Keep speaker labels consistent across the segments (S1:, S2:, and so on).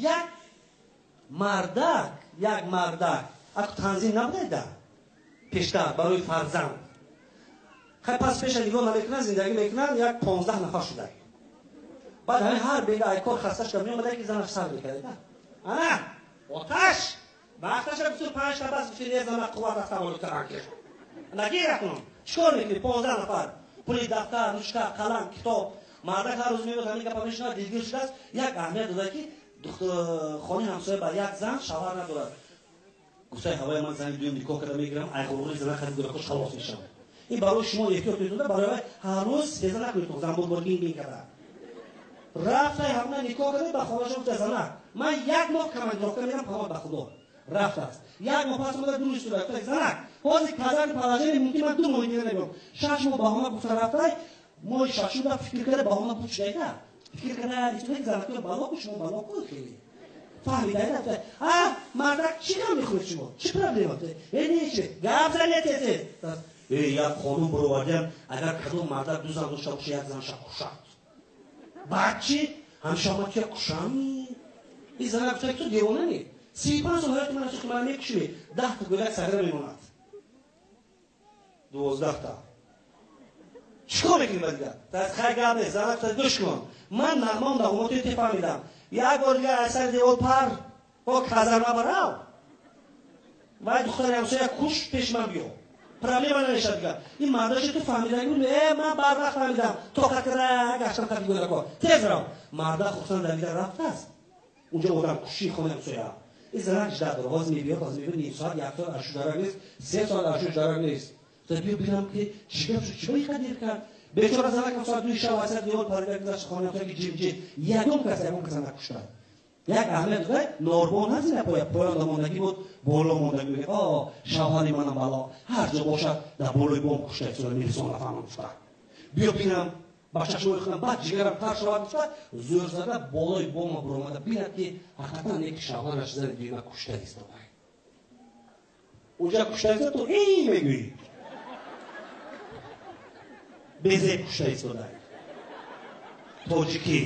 S1: Як мардак, як мардак, аку танзим набудайда пештар барои фарзанд. Хай пас пеша нигоҳ намекунанд, зиндагӣ мекунанд, як 15 нафар шудай. Баъд ҳамин ҳар бега ай кор хаста шуда меомада, ки занаш сар мекарда. Ана оташ вақташа 25 та бас гуфти, не зана қувват аз таваллуд кардан ки. Нагир акнун. Чикор мекунӣ? 15 нафар. Пули дафтар, ручка, қалам, китоб. Мардак ҳар рӯз меояд, ҳамин гапа мешунавад, дилгир шудааст. Як аҳамият дода, ки хони ҳамсоя ба як зан шавҳар надорад. Гуфтаи ҳавои ман зани дуюм никоҳ карда мегирам, айғурури зана хади гӯдакош халос мешавад. Ин барои шумо эҳтиёт кунед, барои ҳар рӯз сеза накунед, занбурбор гин гин карда. Рафтай ҳамна никоҳ карда, ба хонаша гуфта, занак, ман як моҳ командировка мерам, паноҳ ба Худо. Рафтааст. Як моҳ пас омада, ду рӯз шуда, гуфта, занак, ҳозир казани положение мумкин ман 2 моҳи дига намеём. 6 моҳ баҳона гуфта рафтай, моҳи шашум фикр карда баҳона буд шудайда. Фикр карда, истодак занакҳои бало ку, шумо бало ку хеле. Фаҳмида, а мардак чӣ ғам мехӯред шумо? Чӣ проблема? Э не чӣ? Гап занед тез. Э як қонун баровардям, агар кадом мардак ду зан дошта бошад, як занша кушад. Баъд чӣ? Ҳамеша ман ки кушам? Ин занак гуфта, ту девона не? 35 сол ҳаёти ман ки ман мекушӣ, 10 та гӯдак сагра мемонад. 12 та. Чикор мекунӣ ба дигар? Хай гап нест, занак гуфта, гӯш кун. Ман нағмам нағмоти те фаҳмидам. Як бор дигар аз сари девор пар, бо казарма барав. Вай духтари ҳамсоя куш, пеш ман биё. Проблема намешавад дигар. Ин мардаши ту фаҳмидаги буд, э ман барвақт фаҳмидам. Тоқат карда гаштам қади гӯдако. Тез рав. Марда хурсанд давида рафтааст. Унҷо одам куши хонаи ҳамсоя. Ин занак ждат дорад. Ҳозир мебиёд, ҳозир мебиёд, ним соат, як соат ашу дарак нест, 3 соат ашу дарак нест. То биё бинам ки чӣ гап шуд, чӣ ба дер кард. Бечора занак соат 2 шаб аз девор парида гузашт хонаи ҳамсоя, ки ҷим-ҷим. Ягон кас, ягон кас накушта. Як аҳамият дода, норбон назина поя, поёнда мондагӣ буд, боло мондагӣ буд. О, шавҳари манам бало, ҳар ҷо бошад, дар болои бом кушта истода, милисон нафаҳмам гуфта. Биё бинам, ба чашмои худам, баъд ҷигарам тар шавад гуфта, зӯр зада болои бома буромада, бинад ки ҳақиқатан неки шавҳараш зани дуюма кушта истода. Унҷа кушта истода, ту эй мегӯӣ. Безеб кушта истода. Тоҷикӣ.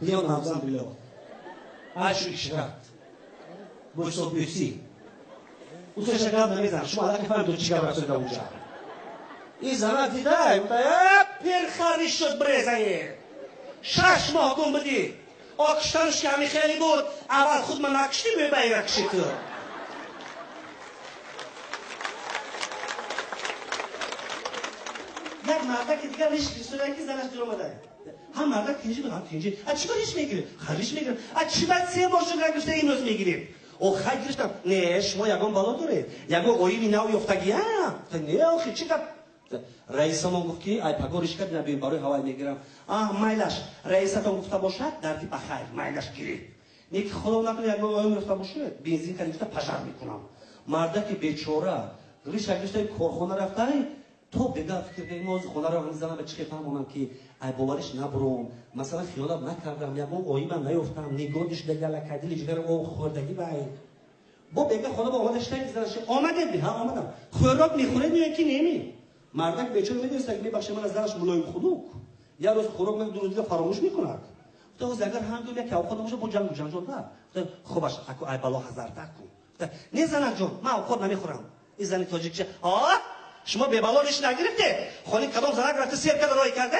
S1: Ё навзан било. Айшу ишрат. Бӯсо бӯсӣ. Усеша гап намезанам. Шумо аллакай фаҳмидед чӣ гап рафтода унҷа. Ин занак дидай, гуфта, э пирхари шуд брезае. 6 моҳ гум будӣ. О куштанаш ки ҳамин хеле буд, аввал худ ман накуштӣ, мебаира кушӣ ту. Як мардаки дигар риш гирифта, ки занаш дир омада. Ҳам мардак тинҷи буд, ҳам тинҷи. А чӣ кор риш мегиред? Хай риш мегирем. А чӣ баъд 3 моҳ шуд гирифта имрӯз мегирем? О хай гирифтам. Не, шумо ягон бало доред? Ягон оими нав ёфтагия? Не, охи чӣ гап? Раисамон гуфт ки ай паго риш кард, набием барои ҳавай мегирам. А майлаш, раисатон гуфта бошад, дарди ба хайр, майлаш гиред. Не ки худо накунад ягон оим ёфта бошад, бензин кард гирифта пожар мекунам. Мардаки бечора риша гирифта корхона рафтай, то бега фикр кардем, мо хонаро занам ба чӣ фаҳмонам ки ай бовариш набуром, масалан хиёнат накардам, ягон оимам наёфтам, нигоҳ шуда аллакай дили ҷигарам об хӯрдагӣ вай. Бо бега хона ба омада шитаги занаш, омадед? Ҳа, омадам. Хӯрок мехӯред меояд ки неми? Мардак бечора медонист, ки мебахшед, ман аз занаш мулоим хунук. Як рӯз хӯрок мег, ду рӯз дига фаромӯш мекунад. Гуфта, ҳозир агар ҳам гӯям як авқот набошад, бо ҷангу ҷанҷол на. Гуфта, хубаш, аку ай бало ҳазартар кун. Гуфта, не занакҷон, ман авқот намехӯрам. Ин зани тоҷикча, ҳа? Шумо бебало риш нагирифте? Хони кадом занак рафта сер карда рой карда?